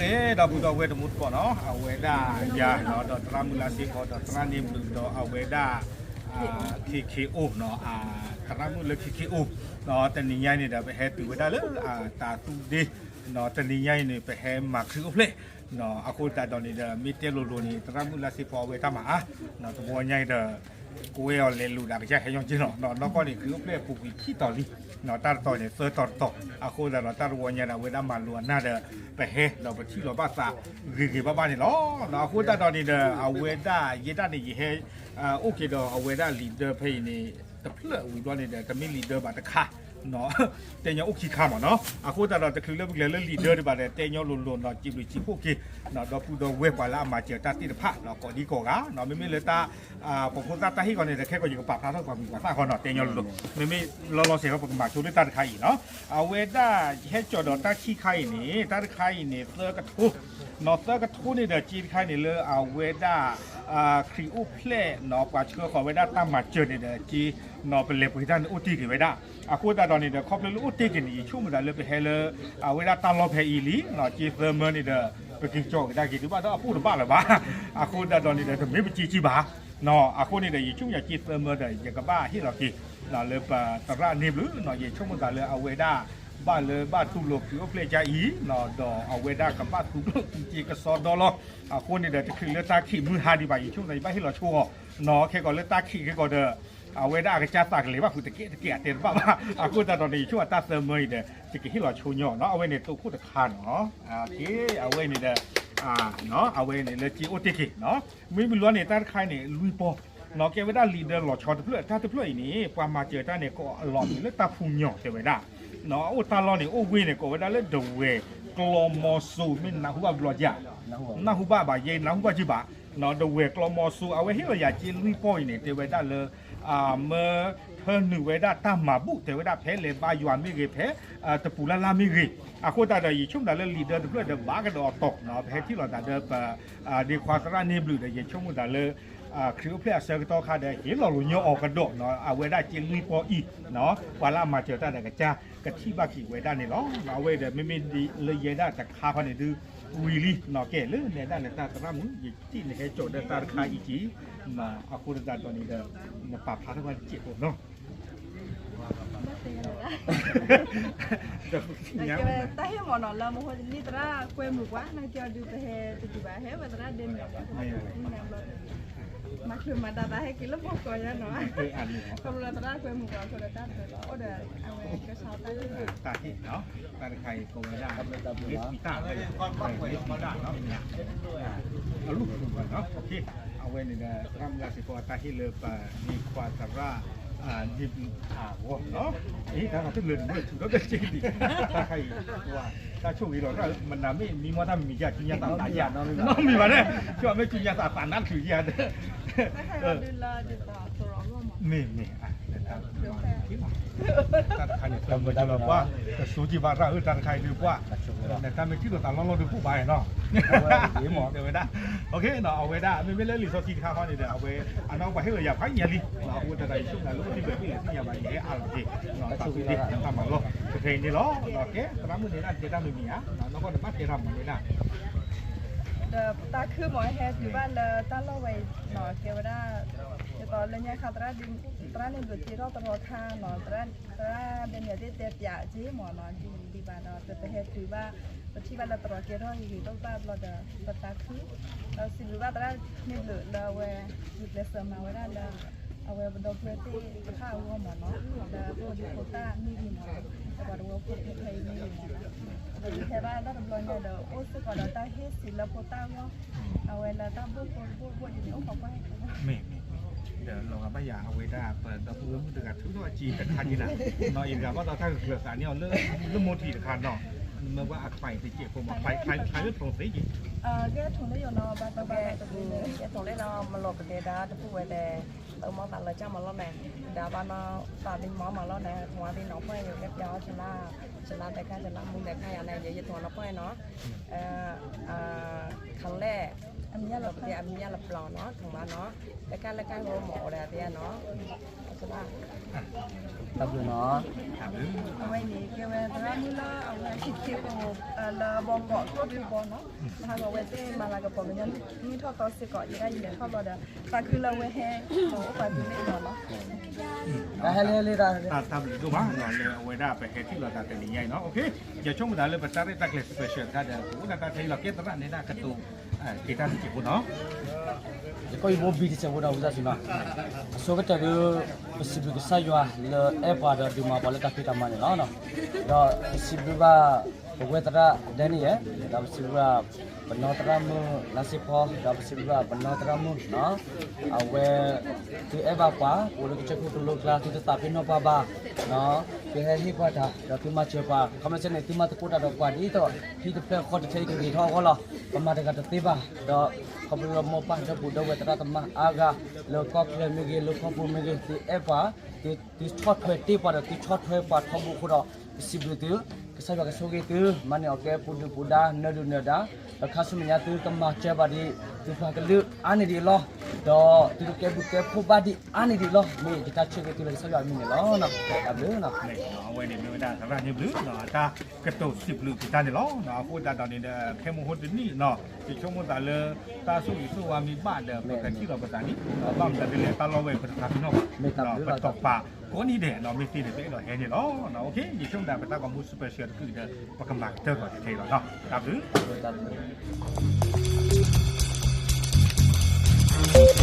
ဂ့ၤ ဒီပုၢ်ဒီဝဲၢ်တံၤသကိးနီၤ, အဝဲဒၣ်ယၤနီၤ ဒီးသရၣ်မုၣ်လါစ့ဖီ ဒီးသရၣ်န့ၢ်ဘျုး ဒီးအဝဲဒၣ် KKO နီၤ, သရၣ်မုၣ်လၢ KKO နီၤ, တနံၤညါအံၤန့ၣ်ဒီး ပဟဲတုၤဝဲဒၣ်လၢ တၤသူဒ့ နီၤ, တနံၤညါအံၤန့ၣ် ပဟဲမၤခရံာ်အိၣ်ဖျဲၣ် နီၤ, အဃိသတးဒီးန့ၣ်ဒီး မ့ၢ်တဲလိၤလိၤန့ၣ် သရၣ်မုၣ်လါစ့ဖီအဝဲတၢ်မၤအါ နီၤ, တဝီညါအံၤဒီး ကဝဲအီၤလဲၤလိာ်ဒီးကစၢ်ဟဲညီက့နီၤ, နီၢ်ကီၢ်န့ၣ် ခရံာ်အိၣ်ဖျဲၣ်အပူၤကွံာ်ခံတီၤလံ, နီၤ, တၢ်တတီၤန့ၣ် သၢတီၤတတီၤ, အဃိသတးဒီး တၢ်တဝီညါဒီး အဝဲဒၣ်မၤလိာ်အနၢ်ဒီး ပဟဲဒီးပထံၣ်လီၤဘၣ်သးဂ့ၤဂ့ၤဘၣ်ဘၣ်န့ၣ်လီၤ, နီၤ, အဃိသတးဒီးန့ၣ်ဒီး အဝဲဒၣ်ယဲဒၣ်န့ၣ် ယဟဲ အိၣ်က့ၤဒီးအဝဲဒၣ် leader ဖဲအံၤန့ၣ် တဖျၢၣ်ဝံၤဘျီန့ၣ်ဒီး တမ့ၢ် leader ဘၣ်တခါ နီၤ, တဲညီအိၣ်ခံခါမးနီၤ, အဃိသတးဒီး တချုးလၢပကလဲၤလၢ leader ဒံးဘၣ်ဒီး တဲညီလိၤလိၤနီၤ, စံးဘျုးစံးဖှိၣ်က့ၤ နီၤ, ဒီပုၢ်ဒီဝဲၢ်ပှၤလၢအမၤစၢၤတၢ်သ့ၣ်တဖၣ်နီၤ, ကိးဒံကိးဂၤနီၤ, မ့မ့ၢ်လၢတၢ် ပဖိသၣ်တၢ်ဟ့ၣ်ဂီၤန့ၣ်ဒီး ခဲကီးယကပာ်ဖျါထီၣ်ပှၤမုၢ်ပှၤသၣ်ဃီနီၤ, တဲညီလိၤလိၤ, မ့မ့ၢ်လီၤလီၤဆဲးလီၤ ပကမၤဆိလၢတၢ်တခါအံၤနီၤ, အဝဲဒၣ်ဟဲကၠီၤဒီးတၢ်ခံခါအံၤန့ၣ် တၢ်တခါအံၤန့ၣ် သၢကထိ နီၤ, သၢကထိန့ၣ်ဒီး စ့တခါန့ၣ်လၢအဝဲဒၣ် ခရံာ်အိၣ်ဖျဲၣ်နီၤ, ပှၤဆှၢဃီၤဝဲဒၣ်တၢ်မၤစၢၤန့ၣ်ဒီး စ့နီၤ, ပလဲၤပှ့ၤတၢ်န့ၣ်အိၣ်တ့ၢ်က့ၤဝဲဒၣ်, အဃိသတးဒီးန့ၣ်ဒီး ခီဖျိလၢအိၣ်တ့ၢ်က့ၤန့ၣ် ယဆိကမိၣ်သးလၢပဟဲလၢ အဝဲဒၣ်တၢ်လီၢ်ဖဲအံၤလံနီၤ, စ့သၢမၢန့ၣ်ဒီး ပက့ၤကၠီၤကဒါက့ၤဒုးဘၣ်ဒီးအပိၢ်တဘၣ်လၢၤဘၣ်, အဃိသတးဒီးန့ၣ်ဒီး တမ့ၢ်ပစ့ကံဘၣ် နီၤ, အဃိန့ၣ်ဒီး ယဆိကမိၣ်ယၤစ့သၢမၢဒီး ယကဘၣ်ဟ့ၣ်လီၤက့ၤ လၢပသရၣ်န့ၢ်ဘျုးနီၤ, ယဆိကမိၣ်သးလၢအဝဲဒၣ် ဘၣ်လၢဘၣ်တူၢ်လိာ်ခရံာ်အိၣ်ဖျဲၣ်ကါအံၤနီၤ, ဒီးအဝဲဒၣ်ကဘၣ်တူၢ်လိာ်ခရံာ်စ့ကစီဒီလီၤ, အဃိန့ၣ်ဒီး တချုးလၢတၢ်ခံးမုၢ်ဟါဒံးဘၣ် ယဆိကမိၣ်သးယဘၣ်ဟ့ၣ်လီၤဆိအီၤနီၤ, ခဲကီးလၢတၢ်ခံးခဲကီးဒီး အဝဲဒၣ်အကစၢ်သးကလဲၤဘၣ်ဃုာ်တကဲတကဲအတဲတဘၣ်ဘၣ်, အဃိသတးဒီးန့ၣ် ယဆိကမိၣ်တၢ်သၢမၢအံၤဒီး ယကဟ့ၣ်လီၤဆိညီနီၤ, အဝဲန့ၣ်တိခိၣ်တခါနီၤ, အဝဲန့ၣ်ဒီး အဝဲန့ၣ်လၢစ့အိၣ်တ့ၢ်က့ၤနီၤ, မ့မ့ၢ်လီၤန့ၣ် တၢ်တခါအံၤန့ၣ် လွံၢ်ပီၢ်နီၤ, ကဲဝဲဒၣ် leader လီၤဆီတဖျၢၣ်, တၢ်တဖျၢၣ်အံၤန့ၣ် ပှၤမၤစၢၤတၢ်န့ၣ် ကိးအလီၢ်မံၤလၢတၢ်ဖူညီတဲဝဲဒၣ်, အအိၣ်တၢ်လီၢ်န့ၣ် အိၣ်ဝ့ၢ်န့ၣ် ကိးဝဲဒၣ်လၢ ဒဝဲၢ်ကျီမီၤစိၤ မ့ၢ်နၢ်ဟူဘၣ်ဘျီက, နၢ်ဟူဘၣ်ဘၣ်ယဲ နၢ်ဟူဘၣ်က့ဘၣ်, ဒဝဲၢ်ကျီမီၤစိၤ အဝဲဟ့ၣ်လီၤယၤစ့လွံၢ်ပီၢ်အံၤန့ၣ် တဲဝဲဒၣ်လၢ မၢ ဖၢနုာ်ဝဲဒၣ်တၢ်မၤဘူၣ်တဲဝဲဒၣ် ဖဲလဲၤဘါယွၤမ့ၢ်ဂ့ၤ ဖဲ တပူၤလၢ်လၢ်မ့ၢ်ဂ့ၤ, အဃိသတးဒီး ယဆိကမိၣ်သးလၢ leader တဖျၢၣ်ဒီး ဘၣ်ကဒီးအတီၤနီၤ, ပဟဲထံၣ်လိာ်သးဒီးပ ဒ့ခွါသရၣ်န့ၢ်ဘျုးဒီး ယဆိကမိၣ်သးလၢ ခရံာ်အိၣ်ဖျဲၣ်အဆၢကတီၢ်ခါဒီး ဟ့ၣ်လီၤလိာ်ညီအီၤကဒီးနီၤ, အဝဲဒၣ်စ့လွံၢ်ပီၢ်အံၤနီၤ, ပှၤလၢအမၤစၢၤတၢ်ဒီးကစၢ် ကထံၣ်ဘၣ်က့ၤဝဲဒၣ်န့ၣ်လီၤ, အဝဲဒီးမ့မ့ၢ်လၢယဲဒၣ်တခါခီန့ၣ်ဒုး ဝံၤလံနီၤ, ကဲလၢနဲဒၣ်လၢတၢ်သရၣ်မုၣ် ယထံၣ်နဟဲကၠီၤဒီးတၢ်တခါအံၤက့ၤ, အဃိသတးဒီးန့ၣ်ဒီး နပာ်ဖျါထီၣ်ဝဲတစဲးဖိနီၤ တၢ်ဟ့ၣ်မ့ၢ်နီၤ လၢမဟိန့ၣ် သရၣ်ကွဲမုာ်ပှၤ နာ်က့အီၤဒုးပဟဲတတုၤဘၣ် ဟဲဝဲသရၣ်ဒဲမ့ၢ် မၤချုးမၤတၢ်သးဟဲက့ၤလၢဘီကီးယါနီၤ, ခီဖျိလၢသရၣ်ကွဲမုာ်ပှၤအဃိဒီးတၢ်တဖျၢၣ်လီၤ အိၣ်ဒီးအဝဲကဆါတၢ် တၢ်ဟ့ၣ်နီၤ, တၢ်တခါအံၤကိးဝဲဒၣ် လ့ပံတၢ် လ့ပံတၢ်နီၤ အလူၢ်ပူၤနီၤ, အဝဲန့ၣ်ဒီး သရၣ်မုၣ်လါစ့ဖိအတၢ်ဟ့ၣ်လၢပဒ့ခွါသရၣ် န့ၣ်ဘျုးအဂီၢ်နီၤ, အ့ တၢ်တလၢာ်တမ့ၢ်ထူးထီၣ်ကဲက့ၤဒံး, တၢ်ခါအံၤ တၢ်ဆိၣ်ဂ့ၤလီၤ မနၤမ့ၢ်မံမီၢ်တၢ်မံၤမံၤကၢ် ကၠူညါသးသးယါနီတမံၤဘၣ်, ဆိၣ်မ့ၢ်ကၠူညါသးသးနါတချုးယါဒီး မ့ၢ်မ့ၢ် တၢ်တခါန့ၣ် ပမၤလီၤပှၢ် ကဆိက့ၤဘၣ်ရၣ်ဧၢ တၢ်တခါအံၤဒုးပှၢ် နတၢ်မ့ၢ်ထံၣ်လိာ်သးလီၢ်လီၢ်ဒုးပှၢ် တဲဝဲဒၣ် အဝဲဒၣ် မ့မ့ၢ်လၢလံာ်စီဆှံတခါခီန့ၣ်ဒီး အဝဲ အနီၢ်ပှၤဟ့ၣ်လီၤယၤဖးညါလံ အဃိသတးဒီး ယဆိကမိၣ်လၢအိၣ်သ့ၣ်ဘၣ်သ့ၣ်လၢသ့ၣ်ညါဘၣ် ယဟဲအါလီၤက့ၤ တၢ်ဆိၣ်ဂ့ၤတၢ်မၤလီၢ် တဖဲအံၤန့ၣ်လီၤ ကဲ သရၣ်မုၣ်န့ၣ်ဒၣ်တဲတၢ်မံၤမံၤဧါ နီၢ်ကီၢ်န့ၣ်ဘၣ်တဲတၢ်မၤန့ၣ်ဒၣ် ဒီးတၢ်ခုမ့ၢ်ဟဲတုၤဘၣ်လၢတၢ်လီၢ်ဝဲအံၤနီၤ ကဲဝဲဒၣ် ဒ်သိးလၢညါခါ သရၣ်န့ၣ်ဘျုးက့ၤထီၣ်တရီခါနီၤ သရၣ်ဒဲမ့ၢ်သ့ၣ်တဲပၠးက့ၤမ့ၢ်နီၤ ဒ်ဒံးဘၣ်ဒီး ပဟဲတုၤဘၣ် ပထံၣ်ဘၣ်လၢတရီကဲထီၣ်ဂ့ၤဂ့ၤဘၣ်ဘၣ်ဘျီဒီး ပသးခု ဒီးစံးဘျုးဘၣ်သရၣ်န့ၣ်ဘျုးလၢအဝဲ ယကျဲးစၢးမၤဝဲဒၣ်လၢ အဝဲပဒီပုၢ်ဝဲၢ်သ့ၣ်တဖၣ်အဂီၢ်မ့ၢ်နီၤ လၢဖိဒံဖိသၣ်မ့ၢ်ဂ့ၤမ့ၢ်နီၤ ပှၤတဝၢဖိဖဲဖဲအံၤမ့ၢ်ဂ့ၤမ့ၢ်နီၤ ဒီးယဟဲဘၣ်တၢ်တဘျီညါဒီး အိၣ်စ့ၢ်ကီးဒီးတၢ်ဟ့ၣ်စံးလၢဖိသၣ်အဂီၢ် အဝဲလၢတၢ်ဘိၣ်ဖိတဘိၣ်တဘိၣ်ဒ်န့ၣ် အိၣ်ခိးကွၢ် မ့ၢ်မ့ၢ်မ့ၢ် ဒီးလီၤဂာ်ဘၣ်ယၤအဝဲဒၣ် ပဒီပုၢ်ဝဲၢ်မုၣ်တဂၤထုးထီၣ်အစ့တခါဒံးလၢ နီၢ်အံၤတဂၤဘၣ်ဒီးတၢ်ဂုာ်ကျဲးစးန့ၢ်အီၤလၢ လၢမိၢ်ထံးတခါနီၤ မ့ၢ်ဘၣ်အ client တစဲးဖိမး client client လၢထူၣ်သ့က့ၤ ကဲထူၣ်လၢယိာ်နီၤ ဘၣ်တဘၣ်တဘၣ် ကဲထူၣ်လၢနီၤ မလိာ်ကတဲဒၣ်တပုၢ်ဝဲၢ်တဲ အမီၢ်သးလၢကၢ်မၤလီၢ်န့ၣ် ဒၣ်ဘၣ်နီၤ သးသံမီၢ်မၤလီၢ်န့ၣ် ထူၣ်ဝါသံနီၤပှဲၢ် ယကဲပျီအီၤ စလါ စလါတဲခါ စလါမူတဲခါယၤန့ၣ် ယယထူၣ်နီၤပှဲၢ်နီၤ ခလဲၣ် အမံၤညါလၢပျီနီၤ ထူၣ်မးနီၤ တဲခါလၢကၢ်ဂိၢ်မၤအိၣ်ဒီးသ့နီၤ စလါ တၢ်ဘျုးနီၤ. အဝဲန့ၣ် ကဲဝဲသရၣ်မုၣ်လၢအဝဲခံခ့အိၣ် လၢဘီကီးကျိၣ်ထူဘီနီၤ, ဟးဂီၤဝဲသ့ၣ်မၤလၤကပီၤကညီနံၣ်ထီၣ်သီစ့ၢ်ကီး ယဲဒၣ်ယလဲၤထီၣ်ဘျီဒီး သးခုလၢအဝဲဟဲ အိၣ်ပာ်သူန့ၣ်လီၤနီၤ. တၢ်ဟဲလၢလၢတၢ် တၢ်ဘျုးဒိၣ်မးနီၤ လၢအဝဲဒၣ်ပဟဲထံၣ်လိာ်သးတနံၤညါအံၤနီၤ. ယဆိကမိၣ်သးလၢပတၢ်ရဲၣ်တၢ်ကျဲၤ special တခါဒီး ပအိၣ်ဒၣ်တၢ်ထဲအံၤလီၤ ကဲသရၣ်နဲဒၣ်ကတိၤ က့ၤတၢ်တစဲးဖိနီၤ. ယကီၢ်ယဘိဘံတစဲးဖိဒီးဝံသးစူၤနီၤ. အဆိကတၢၢ်ဒုး ပစံးဘျုးကစၢ်ယွၤလၢအဲၣ်ပှၤဒီးဒုးမၤပှၤလၢတၢ်ဖံးတၢ်မၤန့ၣ်လီၤ. ဒီးပစံးဘျုးဘၣ် ပဝဲသရၣ်ဒဲနံၣ်ယဲၢ် ဒီးပစံးဘျုးဘၣ် ပနီၢ်သရၣ်မုၣ်လါစ့ဖီ ဒီးပစံးဘျုးဘၣ်ပနီၢ်သရၣ်မုၣ်နီၤ. အဝဲ သုအဲၣ်ဘၣ်ပှၤ ပအိၣ်လၢကစၢၢ်ခိၣ်ကလိကျါ သုတသးပ့ၤနီၣ်ပှၤဘၣ်နီၤ. သုဟဲဟ့ၣ်ပှၤတၢ် ဒီးသုမၤစၢၤပှၤ ခီမ့ၢ်စ့ၢ်န့ၣ် သုမၤသကိးတၢ်ဒီးပှၤဒ်သိး ဟံၣ်တဖျၢၣ်ဃီတဖျၢၣ်အံၤကဂ့ၤထီၣ်အဂီၢ်လီၤ. ပမၤတဂၤတသ့ဘၣ် ဒီးခီဖျိလၢမိၢ်ပၢ်ဒီပုၢ်ဒီဝဲၢ်သရၣ်သမါအါဂၤ လၢကီၢ်ချၢမ့ၢ်ဂ့ၤ လၢကီၢ်ပူၤမ့ၢ်ဂ့ၤ သုအဲၣ်ပှၤ သု သုဆီၣ်ထွဲတ့ၢ်ပှၤဒီးသုဆီၣ်ထွဲပှၤထီဘိအဃိဒီး ပစံးဘျုးသု ကစၢ်ယွၤကဆိၣ်ဂ့ၤသု မၤန့ၢ်အီၣ်ကဲပူၤဒုၣ်ပူၤဒါ နၢၤဒုၣ်နၢၤဒါ ဒီးခါဆူမဲာ်ညါသုကမၤစၢၤဘၣ်ဒံး သုပှၤကလုာ်အါန့ၢ်ဒံးလီၤ. ဒီးသုကကဲဘျုးကဲဖှိၣ်ဘၣ်ဒံးအါန့ၢ်ဒံးလီၤ. မ့ၢ်ယတၢ်ဆၢဂ့ၤသုလၢကစၢ်ယွၤအမံၤန့ၣ်လီၤ. တၢ်ဘျုးနီၤ. အဝဲန့ၣ်မ့ၢ်ဝဲဒၣ်သရၣ်န့ၣ်ဘျုးနီၤ အတၢ်ကတိၤစံးဘျုးက့ၤတၢ်န့ၣ်လီၤ. အဃိသတးဒီးန့ၣ်ဒီး ခဲမုၢ်ဟိတနံၣ်နီၤ ယဆိကမိၣ်သးလၢ တၢ်ဆိၣ်ဂ့ၤဆိၣ်ဝါမ့ၢ်ဘၣ်ဒီး ပကထံၣ်လိာ်ပသးန့ၣ် ဘၣ်မတၤဒ်လဲၣ် တၢ်လီၢ်ဝဲပတသးပ့ၤနီၣ်ဘၣ် ပတီၢ်ပာ်ကိးနံၤဒဲးနီၤ မ့ၢ်သ့န့ၣ် ပအဲၣ်ဒိးဟဲန့ၣ်လီၤ. ယဆိကမိၣ်သးပတၢ်ဂီၤမူ special တကုာ်ဒီး ပကမၤကတၢၢ်လီၤထဲအံၤလီၤ. တၢ်ဘျုး